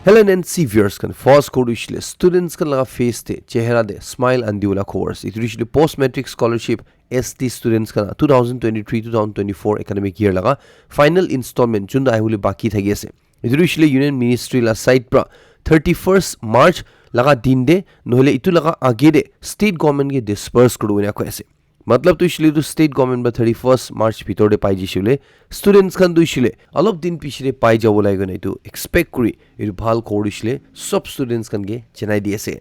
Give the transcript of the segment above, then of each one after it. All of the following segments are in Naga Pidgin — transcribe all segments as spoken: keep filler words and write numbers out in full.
Hello N C viewers khan, first khobor tu hoishe le students khan laga face te, chehra te smile ani diwala khobor ase. Etu tu hoishe le post matric scholarship S T students khan two thousand twenty-three two thousand twenty-four academic year laga final installment jun tu ahibole baki thaki ase. Etu tu hoishe le Union Ministry la side pra thirty-first March laga din te nohole etu laga age te state government ke disperse kuri bole koi ase. Matlab tu hoishe le tu state government pra thirty-first March bhitor te pai jaishe le students khan tu hoishe le olop din piche te pai jabo lage koina etu expect kuri etu bhal khobor tu hoishe le sob students khan ke janai di ase.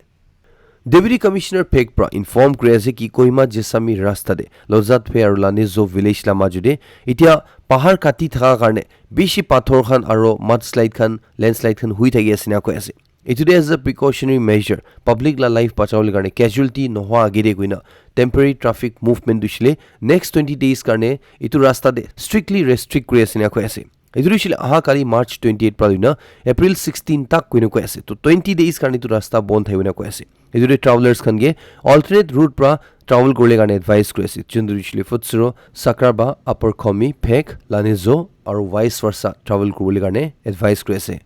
Deputy Commissioner Phek pra inform kuri ase ki Kohima Jessami rasta te Lozat Phey aru Lanezo village la maju te etia pahar kati thaka karne bishi pathor khan aru mudslide khan, landslide khan hui thaki ase na koi ase. Etu te as a precautionary measure, public la life bachawole karne casualty nohwa age te koina temporary traffic movement tu hoishe le next twenty days karne etu rasta te strictly restrict kuri ase na koi ase. Etu tu hoishe le aha kali March twenty-eight pra loina April sixteen tak koina koi ase. To twenty days karne etu rasta bon thakibo na koi ase. Etu te travelers khan ke alternate route pra travel kuribole karne advice kuri ase. Jun tu hoishe le Futsero, Sakraba, Upper Khomi, Phek, Lanezo aru vice versa travel kuribole karne advice kuri ase.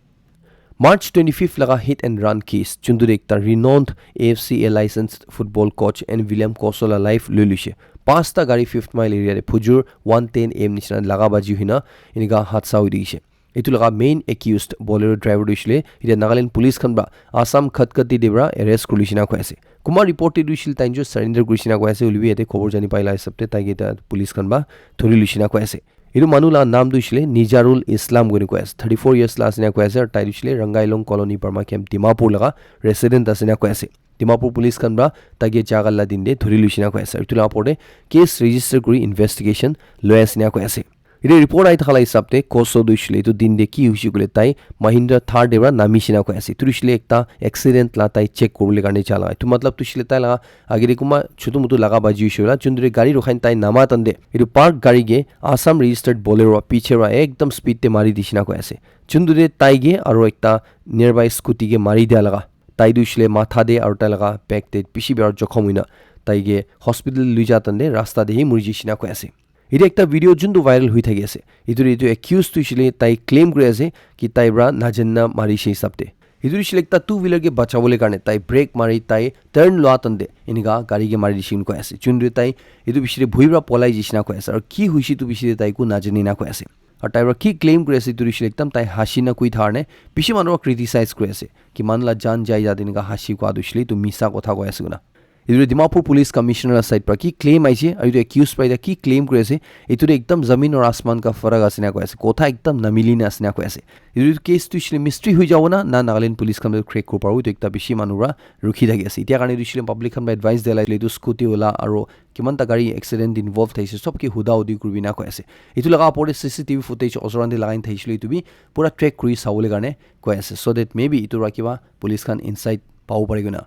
March twenty-fifth laga hit and run case, juntu te ekta renowned A F C A licensed football coach N William Koso la life lui luishe. Pasta gari Fifth Mile area te phujur one ten A M nishina laga baji huina enika hadsa hoi dikishe. Etu laga main accused Bolero driver tu hoishe le etia Nagaland police khan pra Assam Khatkhati te pra arrest kuri luishe na koi ase. Kunba report te tu hoishe le tai nijor surrender kurishe na koi ase, hoilebi yate khobor jani pai la hisab te tai ke ta police khan pra dhuri luishe na koi ase. Etu manu la naam tu hoishe le Nizarul Islam koina koi ase. Thirty-four years la ase na koi ase. Aru tai tu hoishe le Rangailong Colony, Burma Camp, Dimapur laga resident ase na koi ase. Dimapur police khan pra tai ke jaga la din te dhuri luishe na koi ase. Etu la opor te case register kuri investigation loi ase na koi ase. Etu report ahi thaka la hisab te Koso tu hoishe le etu din te ki hoishe koile tai Mahindra Thar te pra namishe na koi ase. Etu hoishe le ekta accident la tai check kuribole karne ja la. Etu matlab tu hoishe le tai la age te kunba chutu mutu laga baji hoishe koile juntu te gari rokhai tai nama tan te etu park gari ke Assam registered Bolero piche pra ekdam speed te mari dishe na koi ase. Juntu te tai ke aru ekta nearby scooty ke mari dia laga tai tu hoishe le matha te aru tai laga back te bishi bera jokhom hoina tai ke hospital lui ja tan te rasta te hi muri jaishe na koi ase. Etu ekta video juntu viral hoi thaki ase. Etu te etu accused tu hoishe le tai claim kuri ase ki tai pra najani na marishe hisab te. Etu hoishe le ekta two wheeler ke bachabole karne tai brake mari tai turn lua tan te enika gari ke mari dishe koi ase. Juntu tai etu piche te bohi pra polai jaishe na koi ase. Aru ki hoishe etu piche te tai eku najani na koi ase. Aru tai pra ki claim kuri ase etu hoishe le ekdam tai hasi na koi thar ne bishi manu pra criticize kuri ase ki manu la jan jai ja te enika hasi koa tu hoishe le etu misa kotha koi ase koina. Etu tu Dimapur Police Commissioner la side pra ki claim aise aru etu accused pra eta ki claim kuri ase, etu tu ekdam zameen aur asman ka farak ase na koi ase, kotha ekdam namili na ase na koi ase. Etu tu case tu hoishe le mystery hoi jabo na, na Nagaland Police khan pra crack kuri pabo, etu ekta bishi manu pra rukhi thaki ase. Etia karne tu hoishe le public khan pra advice dia la etu scooty wala aru kiman ta gari accident involve thaise sob ke huda hudi kuribi na koi ase. Etu laga opor te C C T V footage osor khan te lagai na thaishe le etu bi pura track kuri sabole karne koi ase, so that maybe etu pra kiba police khan insight pabo pare koina.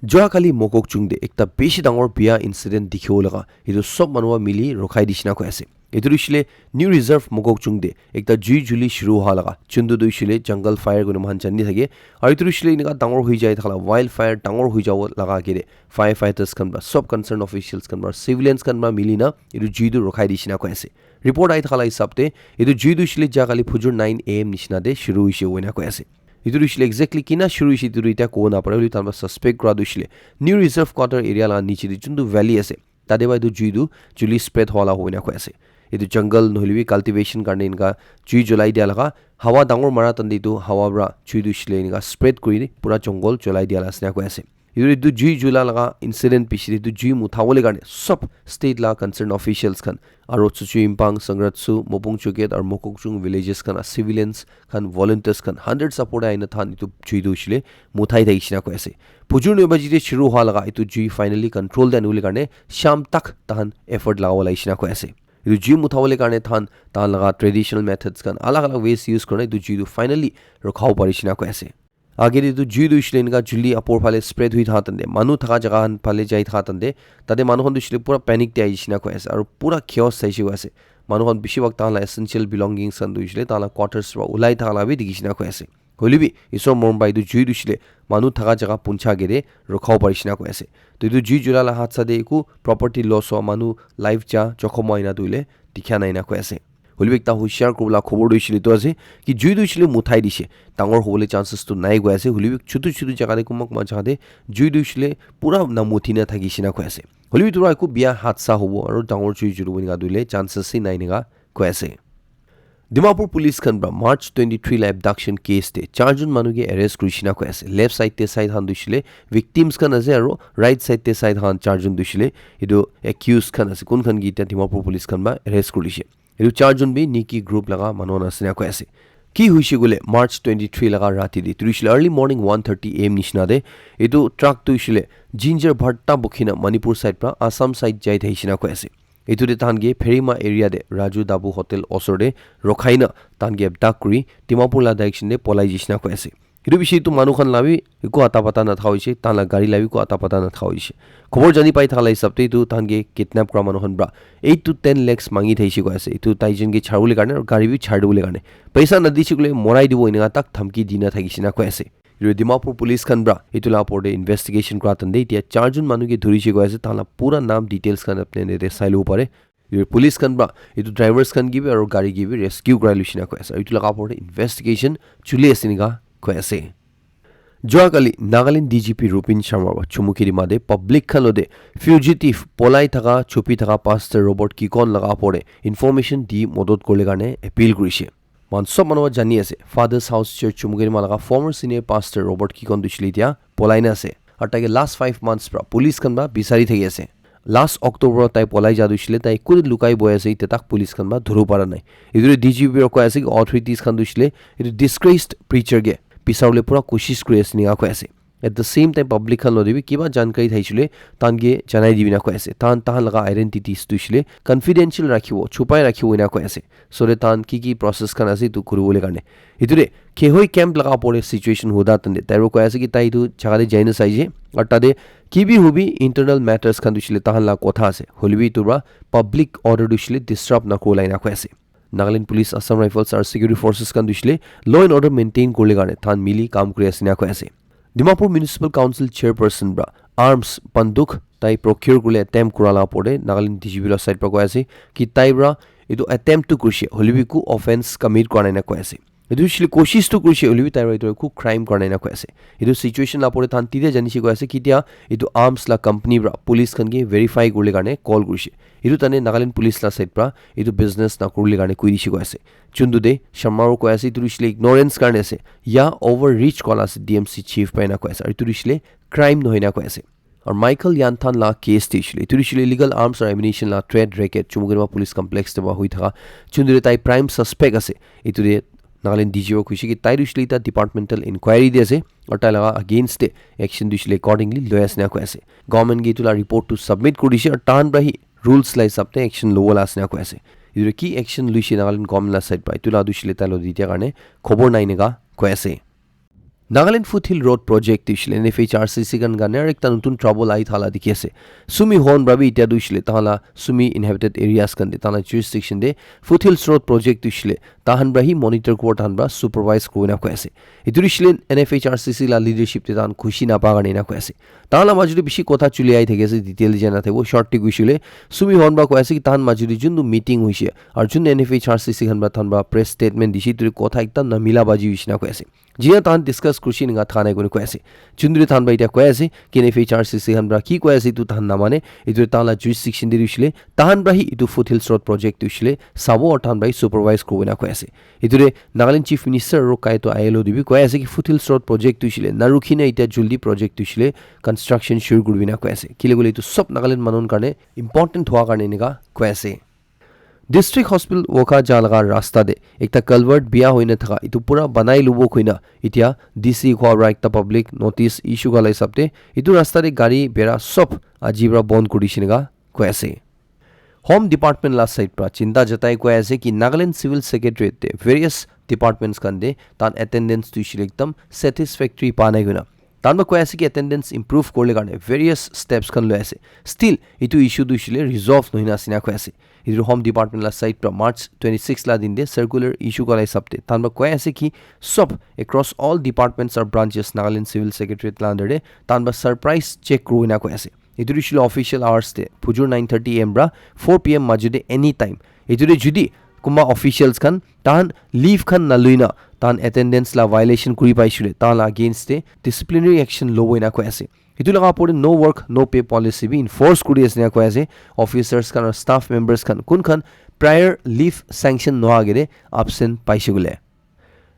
Joa kali Mokokchung te ekta bishi dangor bia incident dikhibo laga, etu sob manu para mili rokhai dishe na koi ase. Etu tu hoishe le New Reserve Mokokchung te ekta jui juli shuru howa laga, juntu tu hoishe le jungle fire koina moikhan jani thake, aru etu tu hoishe le enika dangor hoi jai thaka la, wild fire dangor hoi jabo laga age te firefighters khan para, sob concerned officials khan para, civilians khan para mili na etu jui tu rokhai dishe na koi ase. Report ahi thaka la hisab te, etu jui tu hoishe le ja kali phujur nine A M nishina te shuru hoishe koina koi ase. Etu tu hoishe le exactly kina shuru hoishe etu tu itya kobo napare, hoilebi tahan para suspect kura tu hoishe le New Reserve Quarter area laga niche te juntu valley ase, tate para etu jui tu juli spread howa la hoina koi ase. Etu jungle nohoilebi cultivation karne enika jui julai dia laga hawa dangor mara time te etu hawa para jui tu hoishe le enika spread kuri pura jungle julai dia la ase na koi ase. Etu, etu jui jula laga incident piche te etu jui mutha bole karne sob state la concerned officials khan, aro Tshweu Yimphang, Sangratsu, Mopung Chokhet aro Mokokchung villages khan la civilians khan, volunteers khan, hundred support aina thahan etu jui tu hoishe le muthai thakishe na koi ase. Phujur noi baji te shuru hwa laga etu jui finally control te anibole karne sham tak tahan effort lagabo lagishe na koi ase. Etu jui mutha bole karne thahan, tahan laga traditional methods khan, alag alag ways use kurina etu jui tu finally rukha bo parishe na koi ase. Age te tu jui tu hoishe le enika juli apor phale spread hui thaha time te, manu thaka jaga khan phale jai thaha time te, tate manu khan tu hoishe le pura panic te ahishe na koi ase, aro pura chaos saishe koi ase. Manu khan bishi bhag tahan la essential belongings khan tu hoishe le tahan la quarters para ulai thaha la bi dikhishe na koi ase. Hoilebi, Isor morom pai tu jui tu hoishe le manu thaka jaga puncha age te rukha bo parishe na koi ase. To etu jui jula la hadsa te eku property loss hwa, manu life ja jokhom hwa ena tu hoile dikhya nai na koi ase. Hoilebi ekta husiar kuribole khobor tu hoishele tu ase ki jui tu hoishele muthai dishe. Dangor hobole chances tu nai koi ase. Hoilebi chutu chutu jaga te kunba kunba jaga te jui tu hoishele pura na muthi na thakishe na koi ase. Hoilebi tu eku bia hadsa hobo aro dangor jui julibo enika tu hoile chances se nai enika koi ase. Dimapur police khan pra March twenty-three la abduction case te charjon manu ke arrest kurishe na koi ase. Left side te side khan tu hoishele victims khan ase aro right side te side khan charjon tu hoishele etu accused khan ase. Kun khan ke etia Dimapur police khan pra arrest kurishe. Etu charjon bi Niki group laga manu khan ase na koi ase. Ki hoishe koile March twenty-three laga rati te, tu hoishele early morning one thirty A M nishina te, etu truck tu hoishele ginger bharta bukhina Manipur side pra Assam side jai thakishe na koi ase. Etu te tahan ke Pherima area te Raju Dabu Hotel osor te rokhai na tahan ke abduct kuri Dimapur la direction te polai jishe na koi ase. Etu bishi etu manu khan la bi eku ata pata na tha hoishe, tahan la gari la bi eku ata pata na tha hoishe. Khobor jani pai thaka la hisab te etu tahan ke kidnap kura manu khan pra eight to ten lakhs mangi thaishe koi ase. Etu tai jon ke chari bole karne aro gari bi chari dibole karne. Paisa na dishe koile morai dibo enika tak dhamki dina thakishe na koi ase. Etu Dimapur police khan pra etu la opor te investigation kura tante etia charjon manu ke dhurishe koi ase, tahan la pura naam details khan apni khan yate sai lobo pare. Etu police khan pra etu drivers khan ke bi aro gari ke bi rescue kurai luishe na koi ase. Etu laga opor te investigation chuli ase enika koi ase. Jua kali Nagaland D G P Rupin Sharma pra Chumukedima te public khan logote fugitive polai thaka, chupi thaka Pastor Robert Kikon laga opor te information di modot kuribole karne appeal kurishe. Moikhan sob manu jani ase, Father's House Church Chumukedima laga former senior pastor Robert Kikon tu hoishele etia polai na ase. Aru taike last five months pra police khan pra bisari thaki ase. Last October tai polai ja tu hoishele tai kut lukai boi ase, etia tak police khan pra dhuribo para nai. Etu te D G P pra koi ase ki authorities khan tu hoishele etu disgraced preacher ke bisaribole pura koshish kuri ase enika koi ase. At the same time, public khan logote bi kiba jankari thakishi koile, tahan ke janai dibi na koi ase. Tahan, tahan laga identities tu hoishele confidential rakhibo, chupai rakhibo ena koi ase. So that tahan ki ki process khan ase, etu kuribole karne. Etu te, Khehoi camp laga opor te situation huda tante, tai para koi ase ki tai etu jaga te jai na saishe. Aru tate ki bi hobi internal matters khan tu hoishele tahan la kotha ase. Hoilebi etu para public order tu hoishele disrupt na kuribole ena koi ase. Nagaland Police, Assam Rifles aru security forces khan tu hoishele law and order maintain kuribole karne tahan mili kam kuri ase ena koi ase. Dimapur Municipal Council chairperson para arms banduk tai procure kuribole attempt kura la opor te Nagaland D G P la side para koi ase ki tai para etu attempt tu kurishe, hoilebi eku offence commit kura nai na koi ase. Etu hoishele koshish tu kurishe, hoilebi tai para etu eku crime kura nai na koi ase. Etu situation la opor te tahan titya janishe koi ase, ketia etu arms la company para police khan ke verify kuribole karne call kurishe. Etu tane Nagaland Police la side para etu business na kuribole karne koi dishe koi ase. Chundu de Sharma koi ase, etu hoishele ignorance karne ase, ya overreach kura la ase D M C chief para ena koi ase. Aru etu hoishele crime nohoi na koi ase. Aru Michael Yanthan la case te hoishele, etu hoishele illegal arms aru ammunition la trade racket Chumukedima Police Complex te para hoi thaka. Chundu de tai prime suspect ase. Etu de Nagaland D G O koishe ki tai tu hoishele ekta departmental inquiry de ase. Aru tai laga against te action tu hoishele accordingly loi ase na koi ase. Government ke etu la report tu submit kuri dishe aru tahan para hi rules la hisab te action lobo la ase na koi ase. Etu ki action luishe Nagaland government la side para, etu la tu hoishele tai logote etia karne khobor nai enika koi ase. Nagaland Foothill Road Project tu hoishele N F H R C C khan karne aru ekta notun trouble ahi thala dikhi ase. Sumi hon para bi etia tu hoishele tahan la Sumi inhabited areas khan te, tahan la jurisdiction te Foothills Road Project tu hoishele tahan para hi monitor kuribo, tahan para supervise kuribo ena koi ase. Etu hoishele N F H R C C la leadership te tahan khushi napa karne ena koi ase. Tahan la maju te bishi kotha chuli ahi thaki ase, detail te jai na thakibo, short te koishe koile Sumi hon para koi ase ki tahan maju te juntu meeting hoishe aru juntu N F H R C C khan para tahan para press statement dishe, etu kotha ekdam namila baji hoishe na koi ase. Jia tahan discuss kurishe enika tha nai koi koi ase. Chundri tahan para etia koi ase ki N F H R C C khan para ki koi ase etu tahan namane, etu tahan la jurisdiction te hoishele tahan para hi etu Foothills Road Project tu hoishele sabo aru tahan para hi supervise kuribo ena koi ase. Etu te Nagaland Chief Minister aru kaitor I L O te bi koi ase ki Foothills Road Project tu hoishele narukhi na etia jaldi project tu hoishele construction shuru kuribo ena koi ase. Kile koile etu sob Nagaland manu karne important hua karne enika koi ase. District Hospital Wokha ja laga rasta te ekta culvert biya hoina thaka etu pura banai lobo koina etia D C khan para ekta public notice issue kura la hisab te etu rasta te gari bera sob aji para bon kuri dishe enika koi ase. Home Department la side para chinta jatai koi ase ki Nagaland Civil Secretariat te various departments khan te tahan attendance tu hoishele ekdam satisfactory pa nai koina. Tahan para koi ase ki attendance improve kuribole karne various steps khan loi ase. Still, etu issue tu hoishele resolve nohoi na ase ena koi ase. Etu Home Department la side para March twenty-six la din te circular issue kura la hisab te tahan para koi ase ki sob across all departments or branches Nagaland Civil Secretariat la under te tahan para surprise check kuribo ena koi ase. Etu tu hoishele official hours te phujur nine thirty A M para four P M maju te anytime. Etu te jodi Kunba officials khan tahan leave khan nalui na tahan attendance la violation kuri paishe koile tahan la against te disciplinary action lobo ena koi ase. Etu laga opor te no work no pay policy bi enforce kuri ase ena koi ase. Officers khan aru staff members khan kun khan prior leave sanction noa agete absent paishe koile.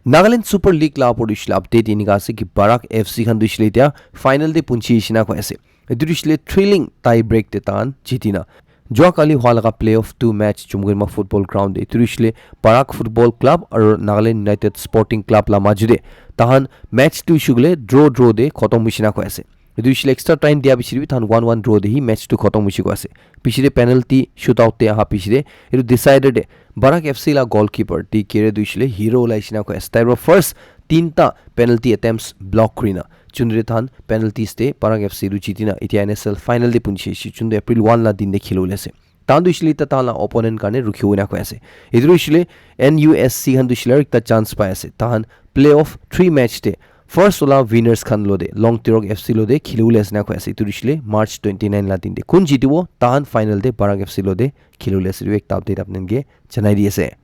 Nagaland Super League la opor te hoishe le update enika ase ki Barak F C khan tu hoishe le etia final te punchi ase ena koi ase. Etu tu hoishe le thrilling tie break te tahan jiti na. Jua kali hua laga playoff two match Chumgurima football ground te etu tu hoishe le Barak Football Club aru Nagaland United Sporting Club la maju te tahan match tu hoishe koile draw draw te khotom hoishe ena koi ase. Etu hoishe le extra time dia bishi bi tahan one one draw te hi match tu khotom hoishe koi ase. Piche te penalty shootout te aha piche te etu decider te Barak F C la goalkeeper T Kere tu hoishe le hero ulai ase ena koi ase. Tai para first tinta penalty attempts block kuri na chundre tahan penalties te Barak F C tu jiti na etia N S L final te punchi ase chundre April one la din te khelo ase. Tahan tu hoishe le ta tahan la opponent karne rukhi bo ena koi ase. Etu tu hoishe le N U S C khan tu hoishe le aru ekta chance pai ase. Tahan playoff three match te first wala winners khan lo te Long Tirok F C lo te kheli bole ase ena koi ase. Etu tu hoishe le March twenty nine la din te kun jitibo tahan final te Barak F C lo te kheli bole ase. Etu ekta update apni khan ke janai di ase.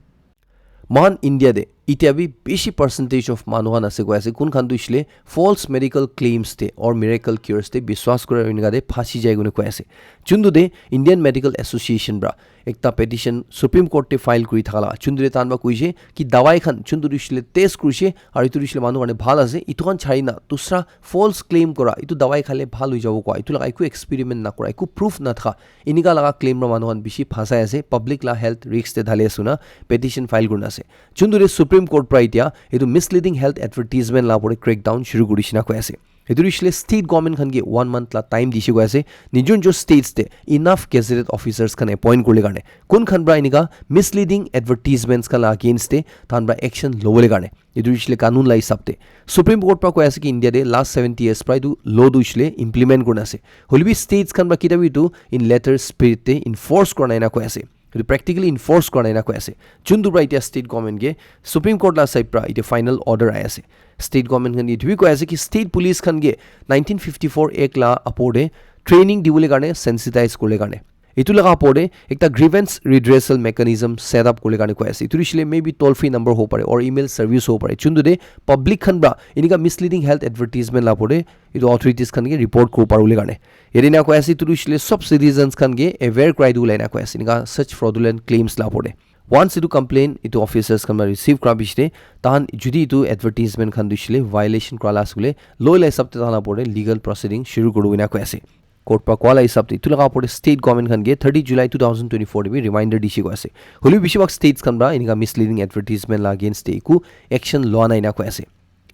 Mohan India te etia bi bishi percentage of manu khan ase koi ase kun khan tu hoishe le false medical claims te or miracle cures te biswas kura enika te phasi jai koi koi ase. Chuntu te Indian Medical Association pra ekta petition Supreme Court te file kuri thaka la chuntu te tahan pra koishe ki dawai khan chuntu tu hoishe le test kurishe aru etu tu hoishe le manu karne bhal ase, etu khan chari na dusra false claim kura etu dawai khale bhal hoi jabo koa etu laga eku experiment na kura eku proof na thaka enika laga claim pra manu khan bishi phasai ase, public la health risk te dhali ase na petition file kurina ase. Chuntu te Supreme Court pra etia etu misleading health advertisement la opor te crackdown shuru kuri shina koi ase. Etu hoishe le state government khan ke one month la time dishe koi ase. Nijor nijor states te enough gazetted officers khan appoint kurle karne. Kun khan pra enika misleading advertisements khan la against te tahan pra action lobole karne. Etu hoishe le kanun la hisab te. Supreme Court pra koi ase ki India te last seventy years pra etu law tu hoishe le implement kurina ase. Hoile bi states khan pra kita bi etu in letter spirit te enforce kurina ena koi ase. Etu practically enforce kura nai na koi ase. Chuntu pra etia state government ke Supreme Court la side pra etia final order ai ase. State government khan etu bi koi ase ki state police khan ke nineteen fifty-four Act la apor te training dibole karne sensitize kurle karne. Etu laga apor te ekta grievance redressal mechanism set up kurle karne koi ase. Etu hoishe le maybe toll free number hobo pare or email service hobo pare. Chuntu te public khan pra enika misleading health advertisement la apor te etu authorities khan ke report kuribo pare bole karne. Yate ena koi ase etu tu hoishe le sob citizens khan ke aware kurai dibole ena koi ase. Enika such fraudulent claims la opor te. Once etu complaint etu officers khan para receive kura piche te tahan jodi etu advertisement khan tu hoishe le violation kura la ase koile law la hisab te tahan la opor te legal proceeding shuru kuri bo ena koi ase. Court pra koa la hisab te etu laga opor te state government khan ke thirty July two thousand twenty-four te bi reminder dishe koi ase. Hoile bi bishi bhag states khan pra enika misleading advertisement la against te eku action loa nai ena koi ase.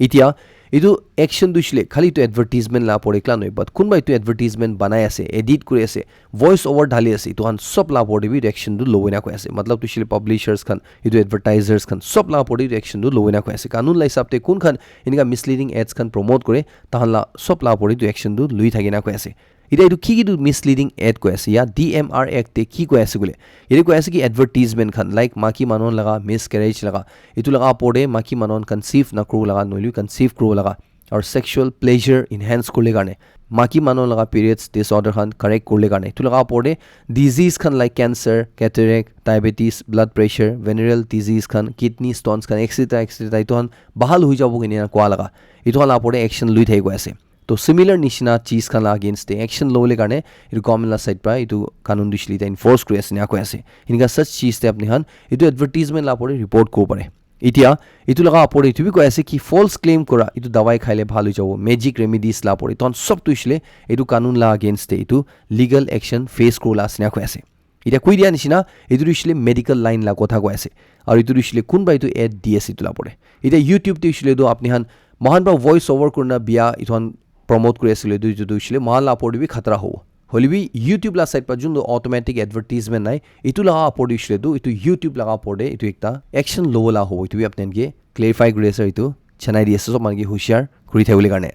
Etia etu action tu hoishe le khali etu advertisement la opor ekla nohoi, but kunba etu advertisement banai ase, edit kuri ase, voice over dhali ase, etu khan sob la opor te bi etu action tu lobo ena koi ase. Matlab tu hoishe le publishers khan, etu advertisers khan sob la opor te etu action tu lobo ena koi ase. Kanun la hisab te kun khan enika misleading ads khan promote kure, tahan la sob la opor te etu action tu lui thake ena koi ase. Etia etu ki ki tu misleading ad koi ase ya D M R Act te ki koi ase koile? Yate koi ase ki advertisement khan like maiki manu laga miscarriage laga, etu laga opor te maiki manu conceive na kuru laga noile conceive kuru laga aru sexual pleasure enhance kurle karne, maiki manu laga periods disorder khan correct kurle karne, etu laga opor te disease khan like cancer, cataract, diabetes, blood pressure, venereal disease khan, kidney stones khan, et cetera et cetera etu khan bahal hoi jabo kene koa laga, etu khan la opor te action lui thaki koi ase. To similar nishina cheez khan la against te action lobole karne etu government la side pra etu kanun tu hoishe le enforce kuri ase ena koi ase. Enika such cheez te apni khan etu advertisement la opor te report kuribo pare. Etia etu laga opor te etu bi koi ase ki false claim kura etu dawai khaile bhal hoi jabo, magic remedies la opor te etu khan sob tu hoishe le etu kanun la against te etu legal action face kuribo la ase ena koi ase. Etia koi dia nishina etu tu hoishe le medical line la kotha koi ase. Aru etu tu hoishe le kunba etu ad di ase etu la opor te. Etia YouTube te hoishe le tu apni khan mohan pra voice over kurina bia etu khan promote kuri ase koile tu etu tu hoishe le mohan la opor te bi khatara hobo. Hoile bi YouTube la side pra jun tu automatic advertisement nai, etu laga opor te hoishe le tu etu YouTube laga opor te etu ekta action lobo la hobo, etu bi apni khan ke clarify kuri ase, etu janai di ase sob manu ke hushiyar kuri thakibole karne.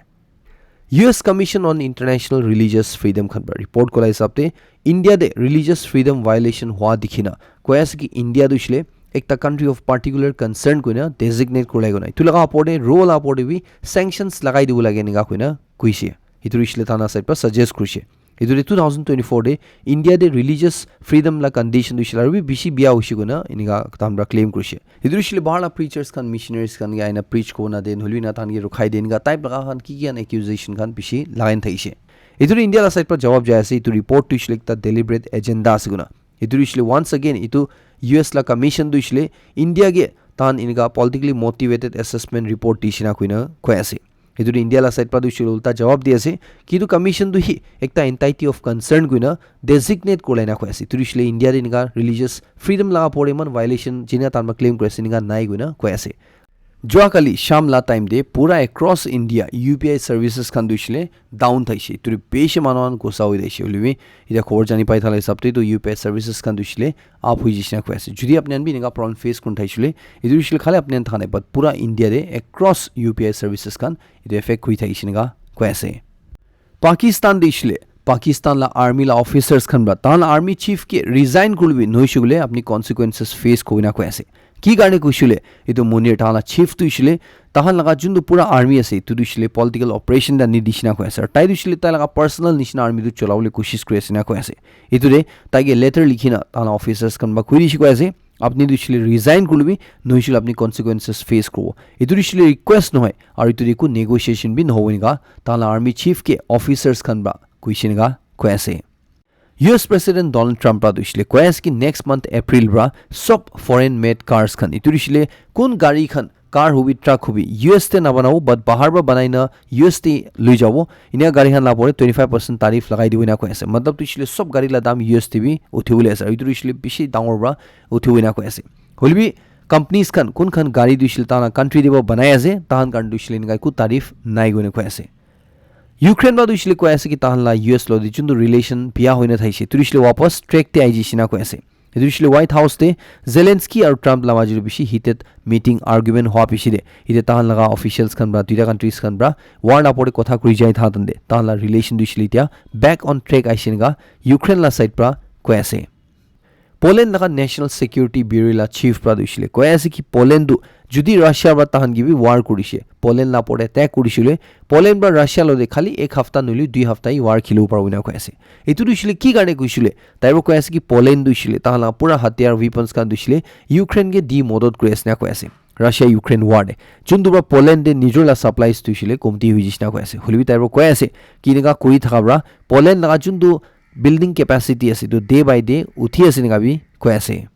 U S Commission on International Religious Freedom khan pra report koa la hisab te India te religious freedom violation hua dikhi na koi ase ki India tu hoishe le ekta country of particular concern koina designate kurlai kena etu laga opor te rule opor te bi sanctions lagai dibo lage enika koina koishe. Etu hoishe le thana side pra suggest kurishe. Etu de two thousand twenty-four de India de religious freedom la condition tu hoishe le aru bi bishi bia hoishe koina enika tahan para claim kurishe. Etu hoishe le bahar la preachers khan, missionaries khan ke aina preach kurina de, nohole na tahan ke rukhai de, enika type laga khan ki ki khan accusation khan bishi lagai na thakishe. Etu tu India la side para jawab jai ase, etu report tu hoishe le ekta deliberate agenda ase koina. Etu tu hoishe le once again etu U S la commission tu hoishe le India ke tahan enika politically motivated assessment report dishe na koina koi ase. Etu tu India la side para tu hoishe le ulta jawab di ase ki etu commission tu hi ekta entity of concern koina designate kuri laina koi ase. Etu tu hoishe le India de enika religious freedom laga opor de eman violation jina tahan para claim kuri ase enika nai koina koi ase. Jua kali sham la time de pura across India U P I services khan tu hoishe le down thaishe. Etu tu bishi manu khan gusa hoi thaishe. Hoile bi etia khobor jani pai thala hisab te tu U P I services khan tu hoishe le up hoi jishe na koi ase. Jodi apni khan bi enika problem face kurina thaishe le, etu hoishe le khali apni khan thakai nai, but pura India de across U P I services khan etu affect kuri thaishe enika koi ase. Pakistan de hoishe le, Pakistan la army la officers khan para tahan la army chief ke resign kuribole nohoishe koile apni consequences face kurina koi ase. Ki karne koishe le, etu Munir tahan la chief tu hoishe le, tahan laga juntu pura army ase, etu tu hoishe le political operation da ni dishe na koi ase. Aru tai tu hoishe le tai laga personal nishina army tu cholabole koshish kuri ase na koi ase. Etu de tai ke letter likhi na tahan la officers khan para koi dishe koi ase, apni tu hoishe le resign kuribole nohoishe koile apni consequences face kuribo. Etu tu hoishe le request nohoi, aru etu de eku negotiation bi nohobo enika tahan la army chief ke officers khan para koishe enika koi ase. U S President Donald Trump para tu hoishe le koi ase ki next month April para sob foreign made cars khan, etu tu hoishe le kun gari khan, car hobi, truck hobi, U S te nabanabo, but bahar para banai na U S te loi jabo. Enika gari khan la opor te twenty five percent tariff lagai dibo enika koi ase. Matlab tu hoishe le sob gari la dam U S te bi uthi bole ase. Aru etu tu hoishe le bishi dangor para uthibo enika koi ase. Hoile bi companies khan, kun khan gari tu hoishe le tahan la country te para banai ase, tahan karne tu hoishe le enika eku tariff nai koina koi ase. Ukraine para tu hoishe le koi ase ki tahan la U S lode juntu relation bia hoina thaishe, etu tu hoishe le wapas track te ahi jishe enika koi ase. Etu tu hoishe le White House te Zelensky aru Trump la majo de bishi heated meeting, argument hua piche de, etia tahan laga officials khan para, duita countries khan para war la opor te kotha kuri jai thakan de, tahan la relation tu hoishe le etia back on track ahishe enika Ukraine la side para koi ase. Poland laga National Security Bureau la chief para tu hoishe le koi ase ki Poland tu jodi Russia para tahan ke bi war kurishe, Poland la opor te attack kurishe le, Poland para Russia lode khali ek hafta nohole dui hafta hi war khelibo paribo enika koi ase. Etu tu hoishe le ki karne koishe le, tai para koi ase ki Poland tu hoishe le tahan la pura hatiyar, weapons khan tu hoishe le Ukraine ke di modot kuri ase enika koi ase. Russia Ukraine war de juntu para Poland de nijor la supplies tu hoishe le komti hoi jishe enika koi ase. Hoile bi tai para koi ase ki enika kuri thaka para Poland laga juntu building capacity ase, etu day by day uthi ase enika bi koi ase.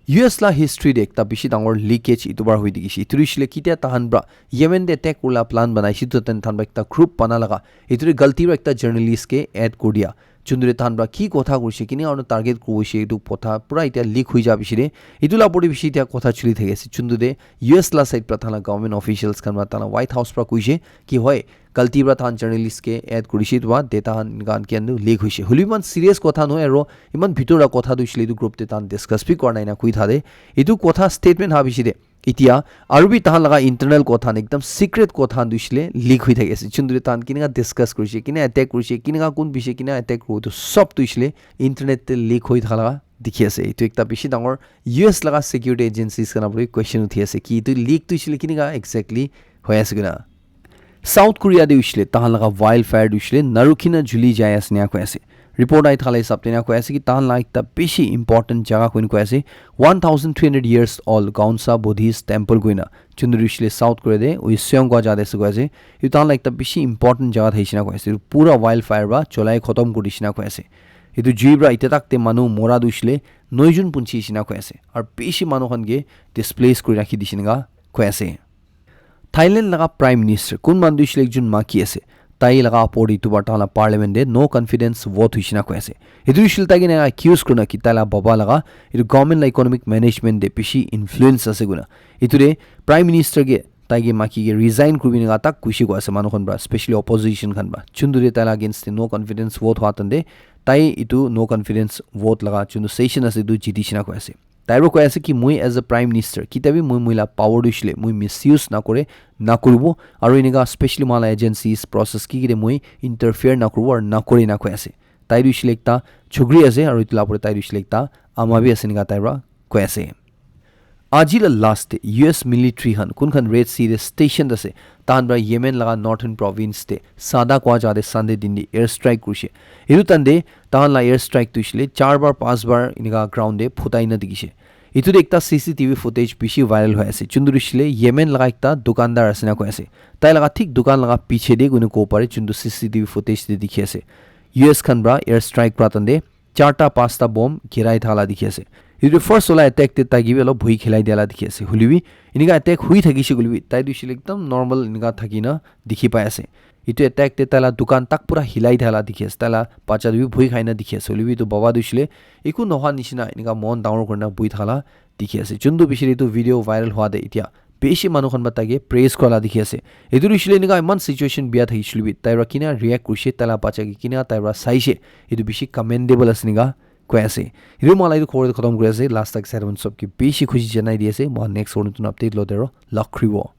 U S la history de ekta bishi dangor leakage etu bar hoi dikhi ase. Etu hoishe le ketia tahan para Yemen de attack kurila plan banaishe, etu tahan para ekta group bana laga, etu de galti para ekta journalist ke add kuri dia. Juntu de tahan para ki kotha kurishe, kini karne target kurishe, etu kotha pura etia leak hoi ja piche de, etu la opor te bishi etia kotha chuli thaki ase. Juntu de U S la side para tahan la government officials khan para tahan la White House para koishe ki hoi, galti para tahan journalist ke add kurishe, etu para data khan, khan ke andu leak hoishe. Hoile bi eman serious kotha nohoi, aru eman bhitor la kotha tu hoishe le etu group te tahan discuss bi kora nai na koi tha de. Etu kotha statement ha piche de, etia aru bi tahan laga internal kotha khan, ekdam secret kotha khan tu hoishe le leak hoi thaki ase. Juntu de tahan kineka discuss kurishe, kina attack kurishe, kineka kun bishi, kina attack kuribo, etu sob tu hoishe le internet te leak hoi thaka laga dikhi ase. Etu ekta bishi dangor U S laga security agencies khan apni question uthi ase ki etu leak tu hoishe le kineka exactly hoi ase koina. South Korea de hoishe le tahan laga wildfire tu hoishe le narukhi na juli jai ase enika koi ase. Report ahi thaka la hisab te enika koi ase ki tahan la ekta bishi important jaga koina koi ase, one thousand three hundred years old Gaonsa Buddhist temple koina, juntu hoishe le South Korea de Uiseong koi jaga de ase koi ase. Etu tahan la ekta bishi important jaga thaishe enika koi ase. Etu pura wildfire para cholai khotom kuri dishe enika koi ase. Etu jui para etia tak te manu mora tu hoishe le noi jun punchi dishe enika koi ase. Aru bishi manu khan ke displace kuri rakhi dishe enika koi ase. Thailand laga Prime Minister, kun manu tu hoishe le ekjun maki ase, tai laga opor te etu bar tahan la parliament te no confidence vote hoishe enika koi ase. Etu hoishe le tai ke enika accuse kurina ki tai laga baba laga etu government la economic management te bishi influence ase koina. Etu te Prime Minister ke tai ke maki ke resign kuribi enika tak koishe koi ase manu khan para, specially opposition khan para. Juntu te tai laga against te no confidence vote hua tan te tai etu no confidence vote laga juntu session ase etu jiti dishe enika koi ase. Tai para koi ase ki moi as a prime minister, kitia bi moi moi la power tu hoishe le moi misuse nakore, nakuribo, aru enika specially moi la agencies process ki ki te moi interfere nakuribo aru nakore enika koi ase. Tai tu hoishe le ekta chokri ase aru etu la opor te tai tu hoishe le ekta ama bi ase enika tai para koi ase. Aji la last te U S military khan kun khan Red Sea te station ase, tahan pra Yemen laga northern province te Sada kwa jaga te Sunday din te air strike kurishe. Etu time te tahan la air strike tu hoishe le char bar, panch bar enika ground te phutai na dikhishe. Etu te ekta C C T V footage bishi viral hoi ase. Chuntu hoishe le Yemen laga ekta dukandar ase na koi ase. Tai laga thik dukan laga piche te koina kobo pare, chuntu C C T V footage te dikhi ase. U S khan pra air strike pra time te charta pasta bomb girai thala dikhi ase. Etu first wala attack te tai ke bi olop bhui khilai dia la dikhi ase. Hoilebi enika attack hui thakishe koilebi tai tu hoishe le ekdam normal enika thaki na dikhi pai ase. Etu attack te taila dukan tak pura hilai thala dikhi ase. Taila bacha tu bi bhui khai na dikhi ase. Hoilebi etu baba tu hoishe le eku nohwa nishina enika mon dangor kurina bhui thala dikhi ase. Chuntu bishi etu video viral hwa te etia bishi manu khan ba taike praise kura la dikhi ase. Etu hoishe le enika eman situation bia thakishe koilebi tai pra kina react kurishe, taila bacha ke kina tai pra saishe, etu bishi commendable ase enika koi ase. Etu moi la etu khobor te khatam kuri ase. Last tak servant sob ke bishi khushi janai di ase. Moi next one tun update lo dero lak khribo.